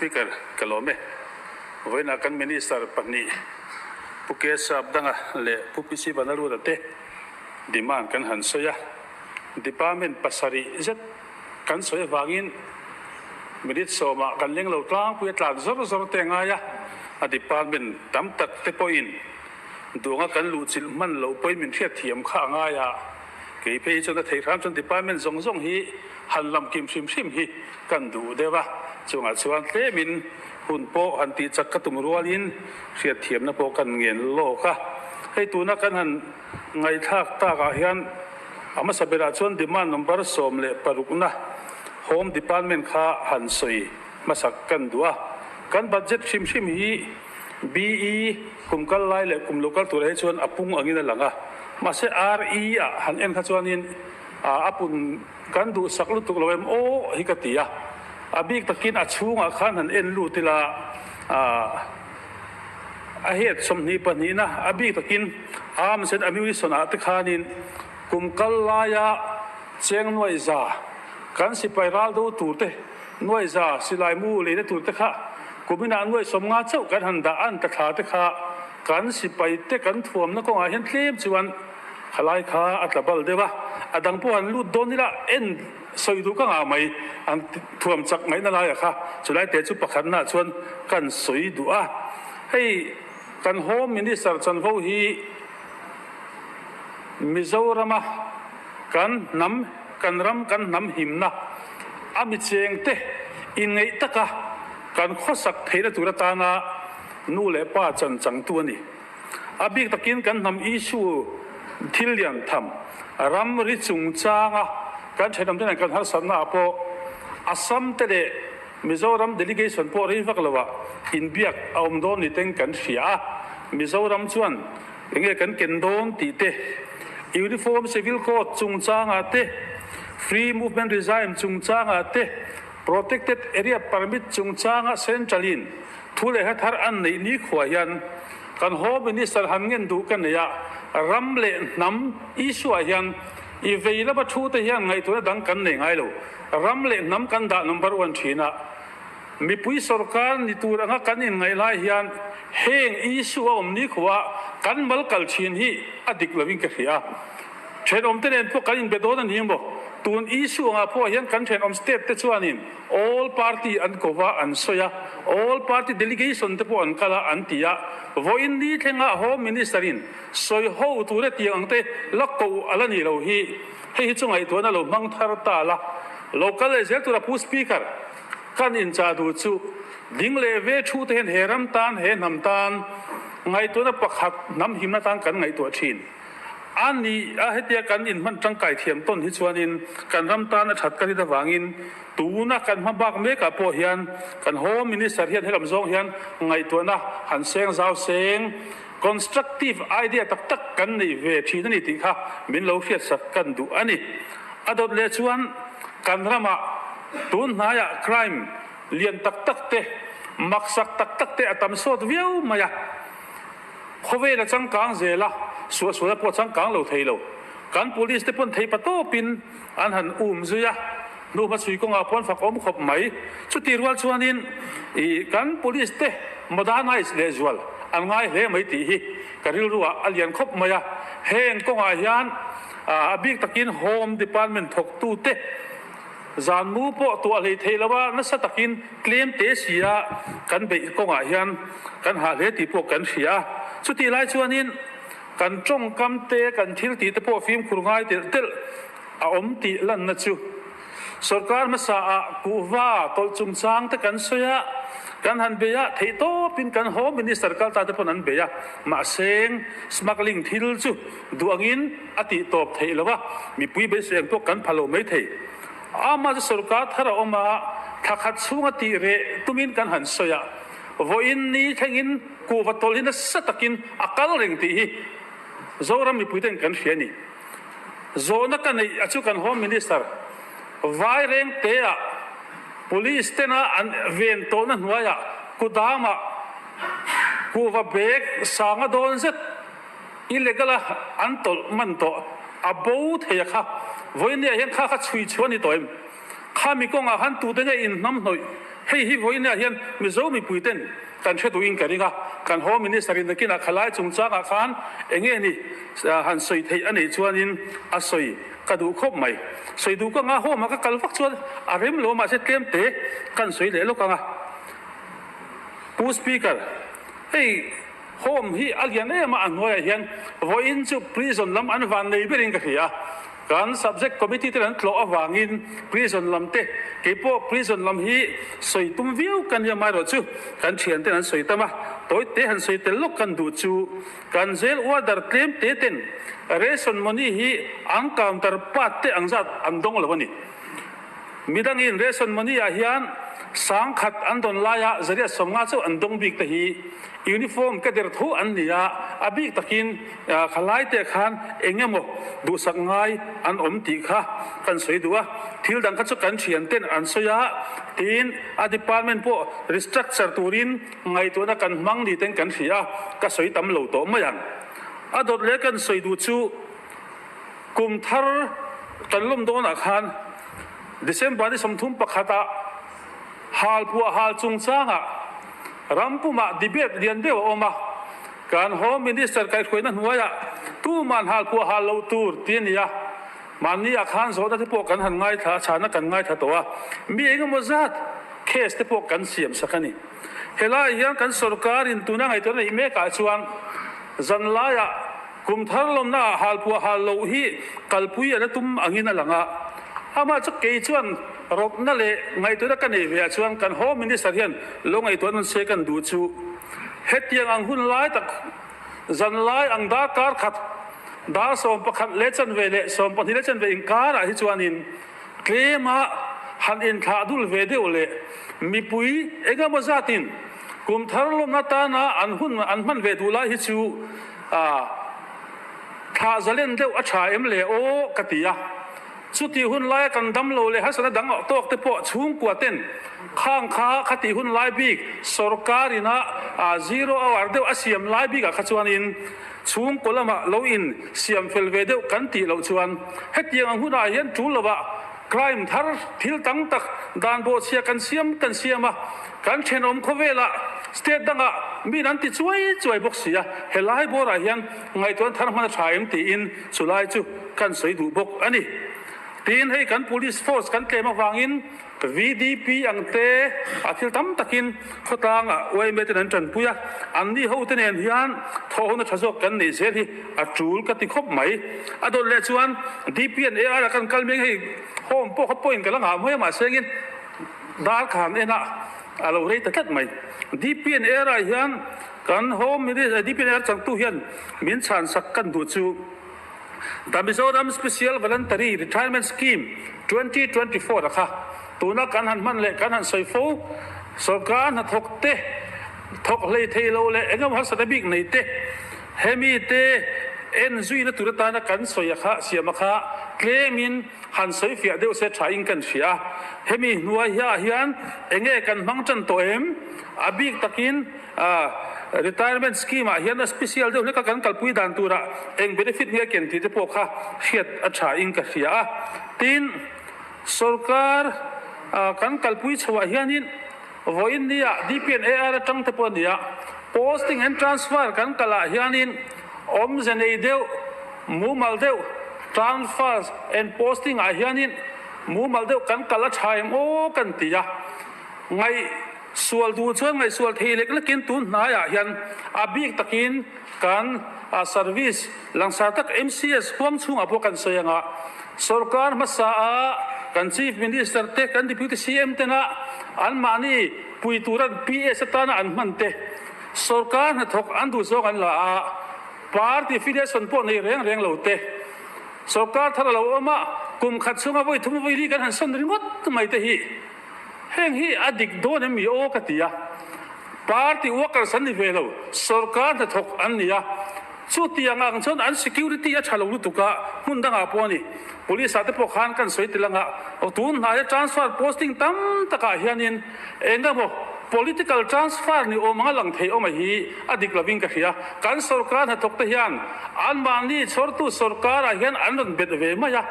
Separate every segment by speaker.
Speaker 1: Speaker, ka lawm e. Vawiinah kan Minister pahnih Pu K Sapdanga leh Pu PC Vanaruta te demand kan han sawi a. Department pasarih zet kan sawi avangin minute sawmah kan leng lo tlangpui a tlan zawr zawr te a ngai a. A department tam tak te pawhin duanga kan luhchilh hman loh pawhin min hriatthiam kha a ngai a. Kei phei hi chuan a theih hram chuan department zawng zawng hi han lam kim hrim hrim hi kan duh deuh a, chungah chuan tlemin hun pawh han tih chak ka tum rualin hriatthiamna pawh kan ngen lawk a. Hei tuna kan han ngaihthlak takah hian a hmasa berah chuan demand number 16 na Home Department kha han sawi hmasak kan duh a. Kan budget hrim hrim hi BE kum kal lai leh kum lo kal turah hi chuan a pung angin a lang a, mahse RE ah han en kha chuanin a pun kan duhsak lutuk lo em aw hi ka ti a, a bik takin a chhungah khan han en lut ila a het 22 na a bik takin arms and ammunition ah te khanin kum kal laia cheng nuai za kan sipai ral do tur te Nuai za silai mu leina tur te kha kuminah nuai 50 chauh kan han dah an ta thla te kha kan sipai te kan thuamna kawngah hian tlem chuan khalai kha a tla bal deuh a, a dang pawh han lut dawn ila en sawi duh ka ngah mai an thuam chak ngaihna laia kha chulai te chu pakhatna chuan kan sawi duh a, hei kan Home Minister chanvo hi Mizorama kan hnam kan ram kan hnam himna a mi chengte inngeih taka kan khawsak theihna tur atana nu leh pa chan changtu a ni. A bik takin kan hnam issue thil lian tham ramri chungchanga kan thenawmte nen kan harsatna ah pawh Assam te leh Mizoram delegation pawh rei vak loah inbiak a awm dawn ni teng kan hria a, Mizoram chuan Enge kan ken dawn tih te, Uniform Civil Code chungchangah te, Free Movement Regime chungchangah te, Protected Area Permit chungchanga Central in thu leh hla thar an neih ni khuah hian kan Home Minister han ngen duh ka nei a, ram leh hnam issue ah hian i vei lama thu te hian ngaihtuahna dang kan nei ngai lo. Ram leh hnam kan dah number one thin a. Mipui sorkar ni tur anga kan inngaih lai hian heng issue a awm ni khua kan mal kal thin hi a dik lovin ka hria. Thenawmte nen pawh kan inbe dawn a ni maw? Tun issue angah pawh hian kan thenawm state te chuanin all party an ko va an sawi a, all party delegation te pawh an kal a an ti a, vawiin ni thlenga Home Minister in sawi ho tura tiang ang te la ko a la ni lo hi hei hi chu ngaihtuahna lo hmang thar ta la, lo kal leh zel tura Pu Speaker. Kan inchah duh chu ding leh ve thu te hian he ram tan, he hnam tan ngaihtuahna pakhat hnam himna tan kan ngaihtuah thin a ni a, hetia kan inhman tangkai thiam tawn hi chuanin kan ram tan a that ka rin avangin tuna kan hma bak mekah pawh hian kan Home Minister hian helam zawng hian ngaihtuahna han seng zau seng, constructive idea tak tak kan nei ve thin a ni tih kha min lo hriatsak kan duh a ni. A dawt leh chuan kan ramah tun hnaiah crime lian tak tak te, maksak tak tak te a tam sawt viau mai a. Khawvel a changkang zel a, suahsual a pawh changkang lo thei lo. Kan police te pawn thei pa tawpin an han um zui a, hnu hmachhui kawngah pawh an fak awm khawp mai. Chuti rual chuanin ih kan police te modernize lehzual an ngai hle mai tih hi ka rilruah a lian khawp mai a. Heng kawngah hian A bik takin Home Department thawktute zan mu pawh tuah hlei thei lo a, nasa takin tlem te si a kan beih kawngah hian kan hah hle tih pawh kan hria a. Chutih lai chuanin kan tawngkam te, kan thil tih te pawh fimkhur ngai telh telh a awm tih lanna chu Sorkar hmasa ah kuhva tawlh chungchang te kan sawi a, kan han bei a, theihtawpin kan Home Minister kal ta te pawn an bei a, mahse smuggling thil chu duh angin a tih tawp theih lo a, mipui beisei ang pawh kan pha lo mai thei. Ama chu sorkar thar a awm a, thla khat chhunga tih reh tumin kan han sawi a, vawiin ni thlengin kuhva tawlh hi nasa takin a kal reng tih hi Zoram mipuiten kan hria a ni. Zawhna ka neih a chu kan Home Minister Vairengte-ah Police tena an ven tawhna hnuaiah kudamah kuhva bag sanga dawn zet illegal a an tawlh man tawh a bo thei a kha. Vawinia hian kha kha chhui chhuah a ni tawh em? Khami kawngah khan tute nge inhnamhnawih? Hei hi vawiinah hian Mizo mipuiten kan hre duhin ka ring a, kan Home Minister in nakinah khalai chungchangah khan enge ni han sawi theih a neih chuanin a sawi ka duh khawp mai. Sawi duh ka nga Home-a ka kal vak chuan a rem lo mahse tlem te kan sawi leh lawk ang a. Pu Speaker, hei Home hi a lian em a, a hnuaiah hian vawiin chu prison lam an van nei berin ka hria. Kan subject committee ten an tlawh avangin prison lam te, keipawh prison lam hi sawi tum viau ka nia amaherawhchu kan thian ten an sawi tam a, tawi te han sawi tel lawk kan duh chu kan jail warder tlem te ten ration money hi an counter part te ang zat an dawng lo a ni. Midangin ration money ah hian sangkhat an dawn laia zariat 50 chauh an dawng bik te hi uniform ka der tho an ni a, a bik takin khalai te khan eng emaw duhsak ngai an awm tih kha kan sawi duh a, thil dang kha chu kan thian ten an sawi a, tin a department pawh restructure turin ngaihtuahna kan hmang ni ten kan hria a, ka sawi tam lo tawh mai ang. A dawt leh kan sawi duh chu. Kum thar kan lawm dawnah khan December ni 31 ah halphuah hal chungchangah ram pumah debate lian deuh a awm a, kan Home Minister kaihhruaina hnuaiah tuman halphuah hal loh tur ti a ni a, mahni ah khan zawhna te pawh kan han ngaithla a, chhana kan ngaithla tawh a, mi engemaw zat case te pawh kan siam sak a ni. Helaiah hian kan sorkarin tuna ngaihtuahna neih mekah chuan zanlaiah Kum thar lawmna ah halphuah hal loh hi kalpui a la tum angin a lang a, amah chu kei chuan rawpna leh ngaihtuahna ka nei ve ah chuan kan Home Minister hian lo ngaihtuah nawn se kan duh chu. Hetiang ang hun lai tak zan lai ang darkar khat dar 11 leh chanve leh 12 leh chanve inkarah hi chuanin tlema han inthlah dul ve deuh leh mipui engemaw zatin kum thar lawmna tana an hun an hman ve duh lai hi chu A, thlah zalen deuh a tha em le aw ka ti a. Chuti hun laia kan dam lo leh harsatna dang tawk te pawh chhungkua ten khang kha khati hun lai bik sorkar ina zero hour deuh a siam lai bikah kha chuanin chhungkaw lamah lo in siam fel ve deuh kan tih loh chuan hetiang ang hunah hian tul lovah crime thar thil tam tak dan bawhchhia kan siam kan siam a. Kan thenawm khawvelah state dangah min an ti chuai chuai bawk si a, helai bawrah hian ngaihtuahna thar hman a tha em tiin chulai chu kan sawi duh bawk a ni. Tin, hei kan police force kan tlem avangin VDP ang te a thil tam takin khawtlangah yma ten an tanpui a, anni ho te nen hian thawhhona tha zawk kan neih zel hi a tul ka ti khawp mai. A dawt leh chuan DP and AR ah kan kal mek hei home pawh kha point ka la ngah mai a mahse engin Dar khan enah a lo rei ta tlat mai. DPN Air ah hian kan Home Minister DPN Air changtu hian min chhansak kan duh chu The Mizoram Special Voluntary Retirement Scheme 2024 a kha tuna kan han hman leh kan han sawi fo sorkar hnathawk te thawk hlei thei lo leh engemaw harsatna bik nei te hemi te en zuina tur atana kan sawi a kha siam a kha tlemin Han sawi fiah deuh se tha in kan hria a, hemi hnuai hiah hian enge kan hmang tan tawh em? A bik takin retirement scheme ah hian a special deuh hlek a kan kalpui dan turah eng benefit nge ken tih te pawh kha hriat a tha in ka hria a. Tin, sorkar kan kalpui chhoah hianin vawiin nia DPNAR atang te pawh a ni a, posting and transfer kan kalah hianin Awmze nei deuh, mumal deuh, transfers and posting ah hianin mumal deuh kan kal a tha em aw kan ti a. Ngaihsual duh chuan ngaihsual thei lek lekin tun hnaiah hian a bik takin kan service langsar tak MCS huang chhungah pawh kan sawi anga sorkar hmasa a kan Chief Minister te kan Deputy CM tena anmahni pui turan PS atana an hman te Sorkar hnathawk an duh zawk an la a, party affiliation pawh nei reng reng lo te, sorkar thar a lo awm a, kum khat chhunga vawi thum vawi li kan han sawn ringawt mai te hi heng hi a dik dawn em mi aw ka ti a, party workers an ni ve lo, sorkar hnathawk an ni a, chutiang ang chuan an security a tha lo lutuk a, hmun dangah pawh a ni, police ah te pawh khan kan sawi tel anga, tun hnaia transfer posting tam takah hianin eng emaw. Political transfer ni awm anga lang thei awm a hi a dik lovin ka hria. Kan sorkar hnathawk te hian anmahni chhawrtu sorkarah hian an rawn bet ve mai a.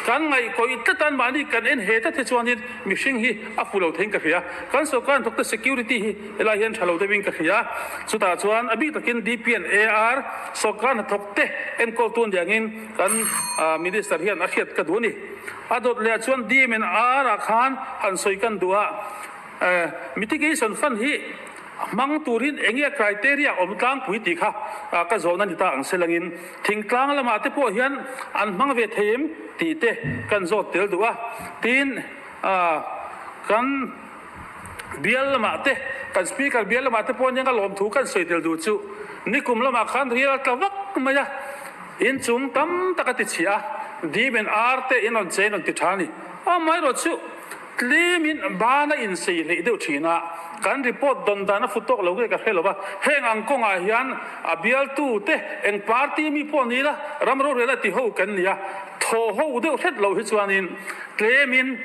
Speaker 1: Kan ngaihkawih tlat a, anmahni kan en he tlat hi chuanin mihring hi a fu lo theiin ka hria. Kan sorkar hnathawk te security hi helai hian tha lo deuhin ka hria. Chutah chuan a bik takin DP and AR sorkar hnathawk te enkawltu aniangin kan Minister hian a hriat ka duh a ni. A dawt leh ah chuan DM and AR ah khan han sawi kan duh a. Mitigation fund hi hmang turin eng nge criteria awm tlangpui tih kha ka zawhna ni ta ang se langin thingtlang lamah te pawh hian an hmang ve thei em tih te kan zawt tel duh a. Tin, kan bial lamah te, kan speaker bial lamah te pawh nia lawmthu kan sawi tel duh chu nikum lamah khan rial tla vak mai a, inchung tam tak a ti chhia a, dim and ar te in rawn chein rawn ti tha a ni. Amaherawhchu. Tlemin bana insei hleih deuh thin a, kan report dawn dan a fu tawk lo nge ka hre lo va, heng ang kawngah hian a bialtu te eng party mi pawh ni la ram rorel a ti ho kan ni a, thaw ho deuh hret lo hi chuanin tlemin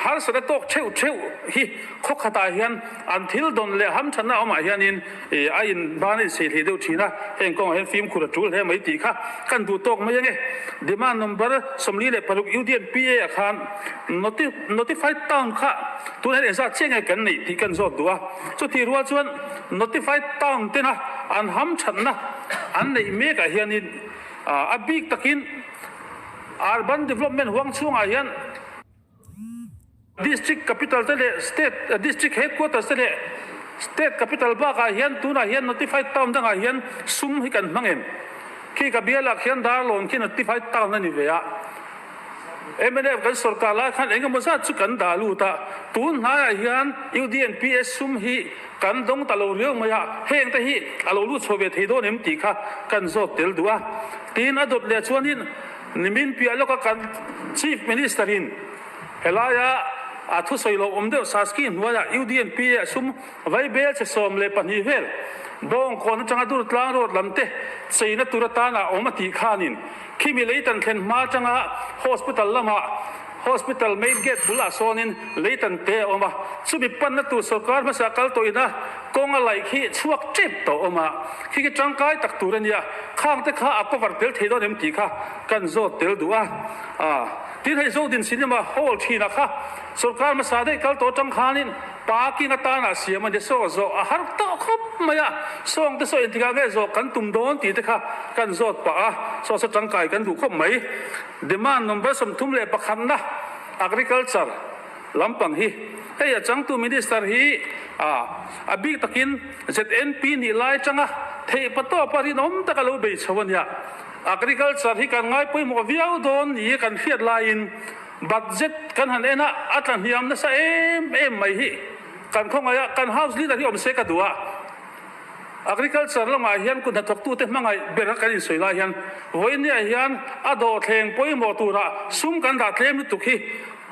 Speaker 1: harsat a tawk theuh theuh hi khaw khatah hian an thil dawn leh hamthatna awmah hianin a in bana insei hleih deuh thin a, heng kawngah hian fimkhur a tul hle mai tih kha kan duh tawk mai ange. Demand number 46 UDNPA ah khan Notified Town kha tunah hian engzat chiah nge kan neih tih kan zawt duh a, chutih rual chuan Notified Town tena an hamthatna an neih mekah hianin a bik takin Urban Development huang chhungah hian District Capital te leh State District Headquarters te leh State Capital bakah hian tunah hian Notified Town dangah hian sum hi kan hmang em? Khi ka bialah khian Darlawn khi Notified Town a ni ve a. Mnf kan sorkar lai khan eng emaw zat chu kan dah lut a, tun hnaiah hian UDNPS sum hi kan dawng ta lo riau mai a, heng te hi a lo lut chho ve thei dawn em tih kha kan zawt tel duh a. Tin, a dawt leh chuanin nimin piah lawka kan Chief Minister in helaia a thusawi lo awm deuh Saski hnuaiah UDNPA sum vaibel che 12 vel Bawngkawn atanga Durtlang Road lam te cheina tur atana awm a tih khanin Khimi leitan thlen hma atanga hospital lamah hospital main gate bulah sawnin leitan te a awm a, chumi panna tur sorkar hmasa kal tawhina kawng a laih khi chhuak tep tawh a awm a, khi khi tangkai tak tur a nia, khang te kha a cover tel thei dawn em tih kha kan zawt tel duh a, tin hei Zodin Cinema hall thinah kha sorkar hmasa daih kal tawh atang khanin Parking atana siam a ni saw zawh a har tawh khawp mai a, sawng te saw engtikah nge zawh kan tum dawn tih te kha kan zawt pah a, saw saw tangkai kan duh khawp mai. Demand number 31 na Agriculture lampang hi hei a changtu Minister hi a bik takin ZNP nih lai tanga theih patawpa rinawm taka lo bei chho a nia. Agriculture hi kan ngai pawimawh viau dawn ni kan hriat laiin Budget kan han en a, a tla hniam nasa em em mai hi kan khawngaih a, kan House Leader hi awm se ka duh a. Agriculture lamah hian kut hnathawktute hmangaih ber a kan insawi lai hian vawinia hian a dawhthleng pawimawh turah sum kan dah tlem lutuk hi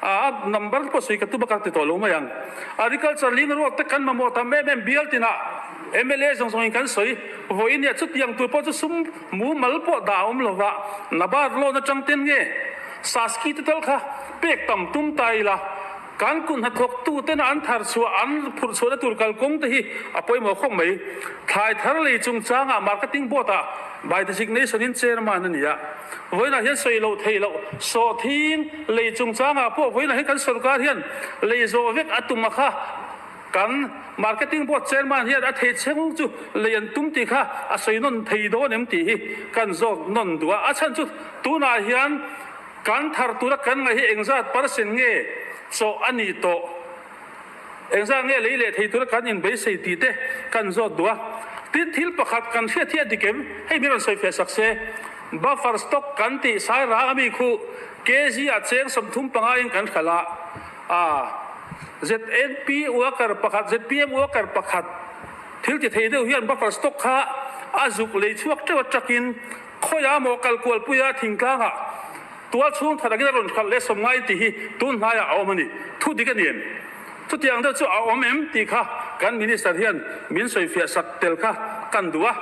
Speaker 1: a number pawh sawi ka tum a ka ti tawh lo mai ang. Agriculture ling ruak te kan mamawh tam em em bial tinah mla zawng zawngin kan sawi vawinia chutiang tur pawh chu sum mumal pawh dah a awm lova, NABARD loan atang ten nge Saski te tal kha pek tam tum ta ila, kan kut hnathawk tu tena an thar chhuah, an phurh chhuahna tur kalkawng te hi a pawimawh khawp mai. Thlai thar lei chungchangah marketing board ah by designation in chairman a ni a, vawiinah hian sawi loh theih loh sawhthing lei chungchangah pawh vawiinah hian kan sorkar hian lei zawh vek a tum a kha kan marketing board chairman hian a thei chheng chu lei an tum tih kha a sawi nawn thei dawn em tih hi kan zawt nawn duh a, a chhan chu Tunah hian kan thar tura kan ngaih hi engzat percent nge chawh a nih tawh? Engzat nge lei leh thei tura kan inbeisei tih te kan zawt duh a. Tin, thil pakhat kan hriat hi a dik em? Hei min rawn sawi fiah sak se. Buffer stock kan tih sai rang ami khu kg ah cheng 35 in kan hralh a, a ZNP worker pakhat, zpm worker pakhat thil ti thei deuh hian buffer stock kha a zuk lei chhuak teuh atangin Khawiah maw kal kualpuia thingtlangah tual chhung that angin a rawn hralh leh sawm ngai tih hi tun hnaiah a awm a ni. Thu dik a ni em? Chutiang deuh chu a awm em tih kha kan Minister hian min sawifiah sak tel kha kan duh a.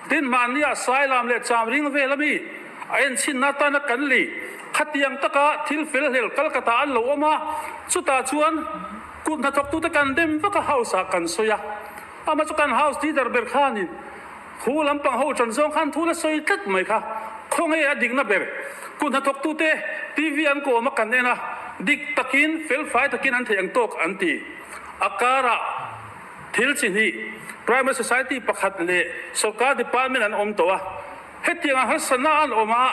Speaker 1: Tin, mahnia Sailam leh Chamring vel ami a enchhinna atana kan li khatiang taka thil fel hlel Calcutta an lo awm a, chutah chuan. Kut hnathawktute kan dem vak a House ah kan sawi a, amah chu kan House leader ber khanin khu lampang ho ṭan zawng khan thu la sawi tlat mai kha khawnge a dikna ber. Kut hnathawktute TV an kawm a kan en a, dik takin felfai takin an theih ang tawk an ti. A karah thil chi hnih Primary Society pakhat leh sawrkar department an awm tawh a. Hetianga harsatna an awm a,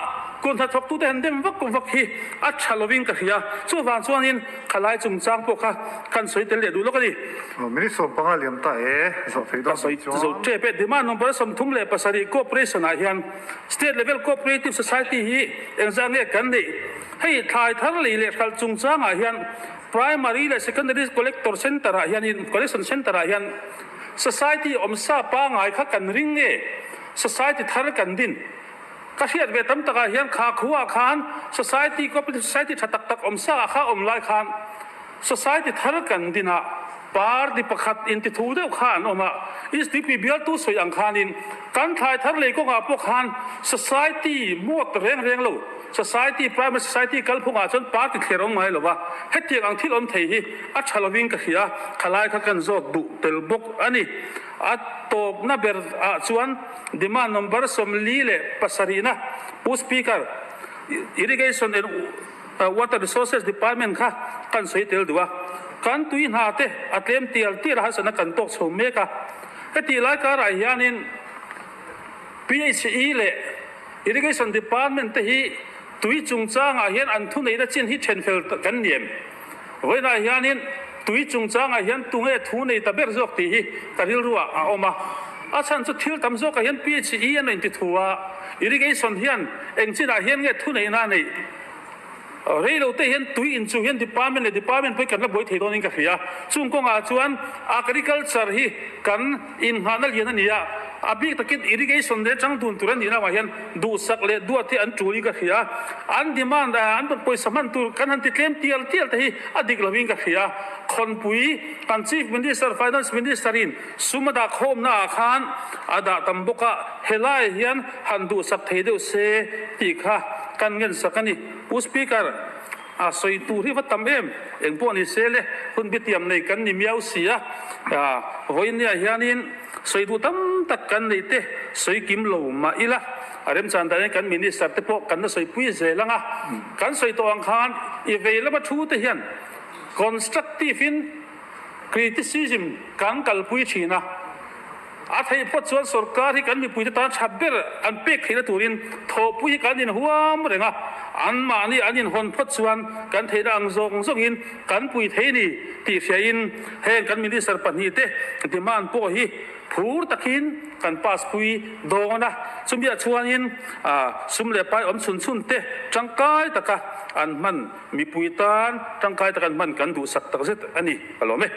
Speaker 1: kut hnathawktute han dem vak vak hi a tha lovin ka hria. Chuvang chuanin khalai chungchang pawh kha kan sawi tel leh duh lawk a ni.
Speaker 2: Minute 15 liam ta e, zawh theih dawn
Speaker 1: Ka sawi zo tep e. Demand number 37 Cooperation ah hian State Level Cooperative Society hi engzah nge kan neih? Hei thlai thar lei leh hralh chungchangah hian Primary leh Secondary Collector Centre ah hianin Collection Centre ah hian Society awmsa pangai kha kan ring nge? Society thar kan din. Ka hriat ve tam takah hian kha khuaah khan Society, Cooperative Society tha tak tak awm sa ah kha awm lai khan Society thar kan din a, party pakhat intithu deuh kha an awm a, SDP bialtu sawi ang khanin kan thlai thar lei kawngah pawh khan Society mawt reng reng lo, Society, Primary Society kalphungah chuan party thler awm ngai lo va, hetiang ang thil awm thei hi a tha lovin ka hria, khalai kha kan zawt duh tel bawk a ni. A tawpna ber ah chuan demand number 47 na Pu Speaker, Irrigation and Water Resources Department kha kan sawi tel duh a, kan tui hna te a tlem tial tial a harsatna kan tawk chho mek a. Hetih lai karah hianin PHE leh Irrigation Department te hi tui chungchangah hian an thuneihna chin hi thenfel kan ni em? Vawiinah hianin tui chungchangah hian tunge thu nei ta ber zawk tih hi ka rilruah a awm a. A chhan chu thil tam zawkah hian PHE an inti thu a, irrigation hian eng chinah hian nge thu neihna a neih? Rei lo te hian tui inchuh hian department leh department pawh hi kan la buai thei dawnin ka hria. Chung kawngah chuan agriculture hi kan inngahna lian a ni a, a bik takin irrigation leh changdun tur a nihna avang hian duhsak leh duat hi an tul in ka hria. An demand a, an pawisa hman tur kan han ti tlem tial tial te hi a dik lovin ka hria. Khawnpui kan Chief Minister, Finance Minister in sum a dah khawmna ah khan a dah tam bawk a, helai hian han duhsak thei deuh se tih kha kan ngensak a ni. Pu Speaker, a sawi tur hi va tam em? Eng pawh ni se le, hun bitiam nei kan ni miau si a, vawiin hianin Sawi duh tam tak kan neih te sawi kim lo mah ila, a remchan danin kan Minister te pawh kan la sawipui zel ang a. Kan sawi tawh ang khan i vei lama thu te hian constructive in criticism kan kalpui thin a. A theih phawt chuan sorkar hi kan mipuite tan tha ber an pek theihna turin thawhpui hi kan inhuam reng a, anmahni an inhawn phawt chuan kan theihna ang zawng zawngin Kan pui thei ni tih hriain heng kan Minister pahnihte demand pawh hi phur takin kan pass pui dawn a, chumiah chuanin sum leh pai awm chhun chhun te tangkai taka an hman mipui tan tangkai taka an hman kan duhsak takzet a ni ka lawm e.